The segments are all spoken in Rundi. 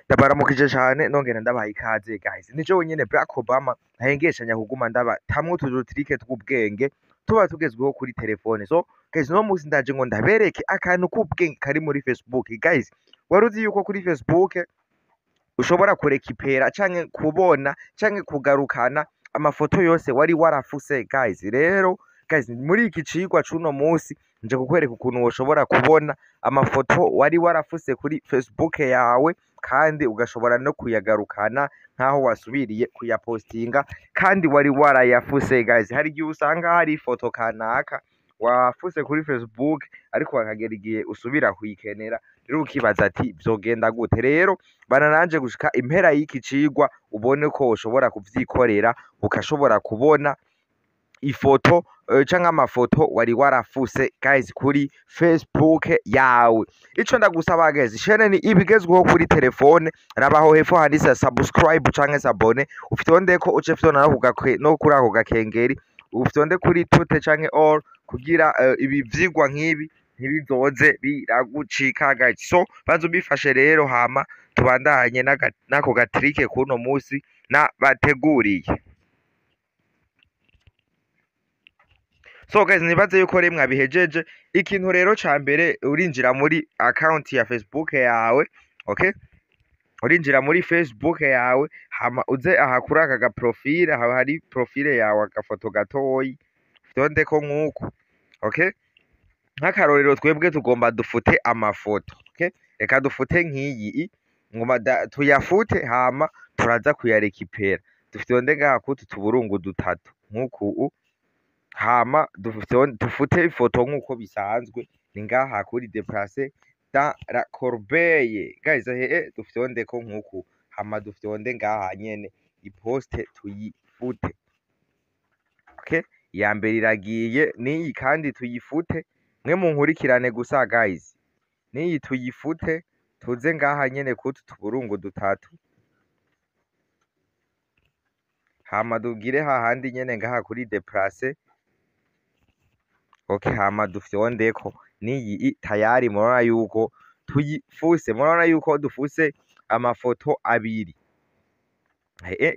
Ndabaramukije cane nongera ndabaha ikaze guys. Ni jewe nyene Barack Obama ntahengeshanya kuguma ndabatamwo utu trick tw'ubwenge tuba tugezweho kuri telefone. So guys, uno musi ndaje ngo ndabereke akantu k'ubwenge kari muri Facebook. Guys, wari uzi yuko kuri Facebook ushobora kurekipera canke kubona canke kugarukana amafoto yose wari warafuse guys? Rero guys, muri iki cigwa c'uno musi nje kukwereka ukuntu woshobora kubona amafoto wari warafuse kuri Facebook yawe, kandi ugashobora no kuyagarukana nk'aho wasubiriye kuyapostinga kandi wari warayafuse guys. Hari igihe usanga hari ifoto kanaka wafuse kuri Facebook, ariko hakagera igihe usubira kuyikenera, rero ukibaza ati vyogenda gute? Rero bana nanje gushika impera y'iki cigwa ubone ko ushobora kuvyikorera, ukashobora kubona ifoto canke amafoto wari warafuse guys kuri Facebook yawe. Ico ndagusaba guys, shene ni ibigezweho kuri telefone, rabaho hepfo handitse subscribe canke s'abonner, ufitondeko uce ufyonda no kuri ako gakengeri, ufyonde kuri toutes canke all kugira ibi vyigwa nk'ibi ntibizoze biragucika guys. So banza ubifashe rero, hama tubandanye n'ako gatrike kuno musi nabateguriye. So guys, nibaze yuko rero mwabihejeje. Ikintu rero ca mbere, urinjira muri account ya Facebook yawe, okay? Urinjira muri Facebook yawe, hama uze aha kuri aka ga profile, haba hari profile yawe, agafoto gatoyi, fyondeko nk'uku, okay? Nk'akarorero twebwe tugomba dufute amafoto, okay? Reka dufute nk'iyi ngoma tuyafute, hama turaza kuyarekipera. Dufyonde ngaha kutu tuburungu dutatu nk'uku, hama dufute ifoto nk'uko bisanzwe, ni ngaha kuri déplacer dans la corbeille guys, hehe dufyondeko nk'uku, hama dufyonde ngaha nyene iposte tuyifute, okay? Iya mbere iragiye, n'iyi kandi tuyifute. Mwe munkurikirane gusa guys, n'iyi tuyifute, tuze ngaha nyene kutu tuburungu dutatu, hama dugire hahandi nyene ngaha kuri déplacer, okay? Hama dufyondeko n'iyi, tayari murabona yuko tuyifuse, murabona yuko dufuse amafoto abiri.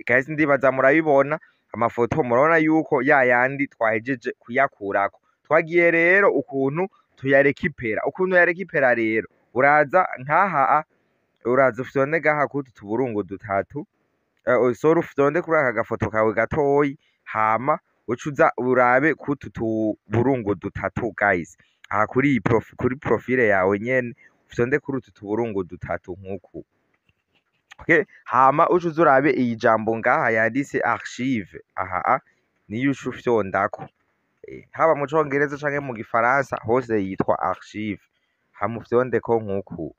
Guys, ndibaza murabibona amafoto, murabona yuko ya yandi twahejeje kuyakurako. Twagiye rero ukuntu tuyarekipera. Ukuntu yarekipera rero, uraza nkaha, uraza ufyonde ngaha kutu tuburungu dutatu, sorry, ufyonde kuri aka gafoto kawe gatoyi, hama uca uza urabe kutu tuburungu dutatu guys, aha kuri iyi kuri profile yawe nyene, ufyonde kuri utu tuburungu dutatu nkuku, okay? Hama uca uza urabe iyi jambo ngaha yanditse archive, aha niyo uca ufyondako. Haba mu congereza canke mu gifaransa hose yitwa archive, hama ufyondeko nkuku,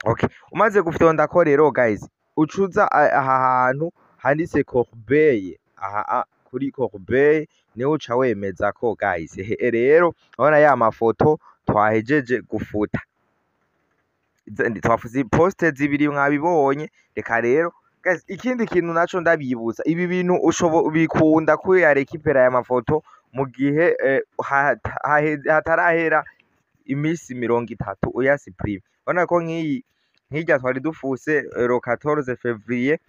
okay? Umaze gufyondako rero guys, ucuza aha hantu handitse corbeille, aha kuri corbeille niho uca wemezako guys. Ehe rero urabona ya mafoto twahejeje gufuta, twafuze poste zibiri, mwabibonye. Reka rero guys, ikindi kintu naco ndabibutsa, ibi bintu bikunda kuyarekipera aya mafoto mu gihe hatarahera imisi 30 uyasiprime. Urabona ko nk'iyi nk'irya twari dufuse le 14 février,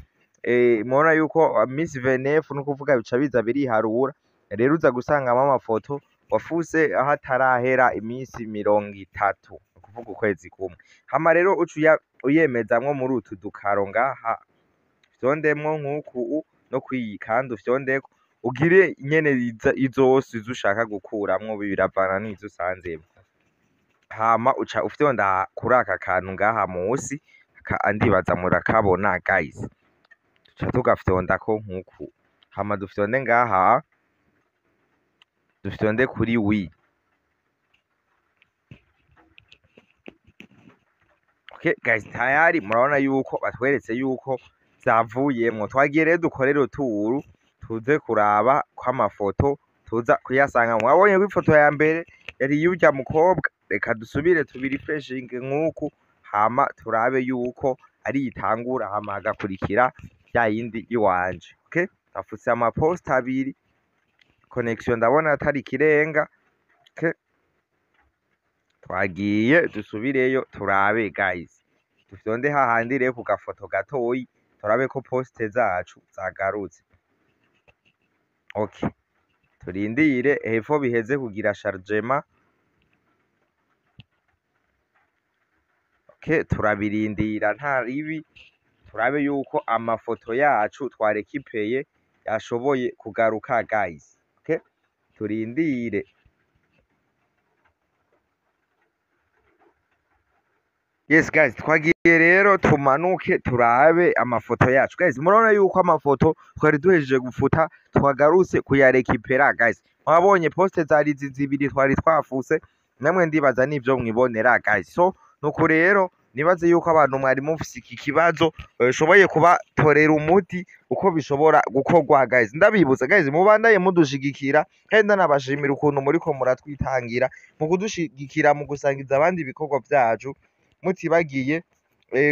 murabona yuko misi 29, nukuvuga bica biza biriharura. Rero uza gusangamo amafoto wafuse hatarahera imisi 30, nukuvuga ukwezi kumwe. Hama rero uca uyemezamwo muri utu dukaro ngaha, ufyondemwo nk'uku no kwiyi, kandi ufyondeko ugire nyene izose izo ushaka gukuramwo, biravana n'izo usanzemwo. Hama uca ufyonda kuri aka kantu ngaha musi, ndibaza murakabona guys, tuca tugafyondako nkuku, hama dufyonde ngaha, dufyonde kuri oui. Okay guys, tayari murabona yuko batweretse yuko zavuyemwo. Twagiye rero dukorere uturu, tuze kuraba ko amafoto tuza kuyasanga. Mwabonye ko ifoto ya mbere yari yurya mukobwa. Reka dusubire tubirefreshinge nk'uku, hama turabe yuko ari itangura, hama hagakurikira ya yindi iwanje. Okay, tafutse amapost abiri, connection ndabona atari ikirenga. Okay, twagiye dusubireyo turabe guys. Dufyonde hahandi rero ku gafoto gatoyi, turabe ko post zacu zagarutse. Okay, turindire hepfo biheze kugira chargement. Okay, turabirindira nta ribi, turabe yuko amafoto yacu twarekipeye yashoboye kugaruka guys. Okay, turindire. Yes guys, twagiye rero tumanuke turabe amafoto yacu guys. Murabona yuko amafoto twari duhejeje gufuta twagarutse kuyarekipera guys. Mwabonye poste zari zibiri twari twafuse, namwe ndibaza nivyo mwibonera guys. So nuko rero nibaze yuko abantu mwari mufise iki kibazo bashoboye kubatorera umuti uko bishobora gukorwa guys. Ndabibutsa guys, mubandaye mudushigikira, kandi ndanabashimira ukuntu muriko muratwitangira mu kudushigikira, mu gusangiza abandi ibikorwa vyacu, mutibagiye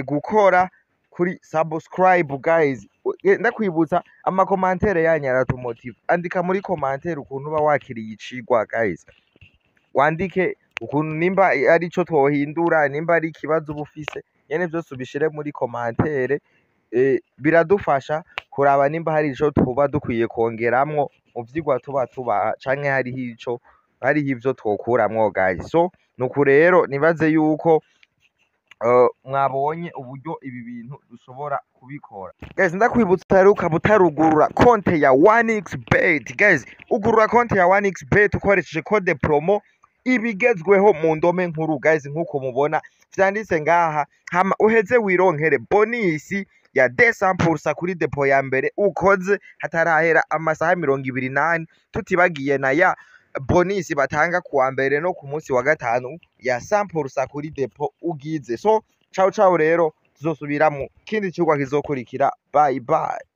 gukora kuri subscribe guys. Ndakwibutsa amakomantere yanyu aratumotiva. Andika muri komantere ukuntu uba wakiriye icigwa guys, wandike ukuntu nimba ari ico twohindura, nimba ari ikibazo uba ufise, nyene vyose ubishire muri komantere. Biradufasha kuraba nimba hari ico tuba dukwiye kongeramwo mu vyigwa tuba tubaha, canke hariho ivyo twokuramwo guys. So nuko rero nibaze yuko mwabonye uburyo ibi bintu dushobora kubikora guys. Ndakwibutsa rero ukaba utarugurura konte ya 1xbet guys, ugurura konte ya 1xbet ukoresheje code promo ibigezweho mu ndome nkuru guys, nkuko mubona vyanditse ngaha, hama uheze wironkere bonisi ya 200% kuri depo ya mbere ukoze hatarahera amasaha 24, tutibagiye na ya bonisi batanga kuwa mbere no ku munsi wa gatanu ya 100% kuri depo ugize. So ciao ciao rero, tuzosubira mu kindi cigwa kizokurikira. Bye bye.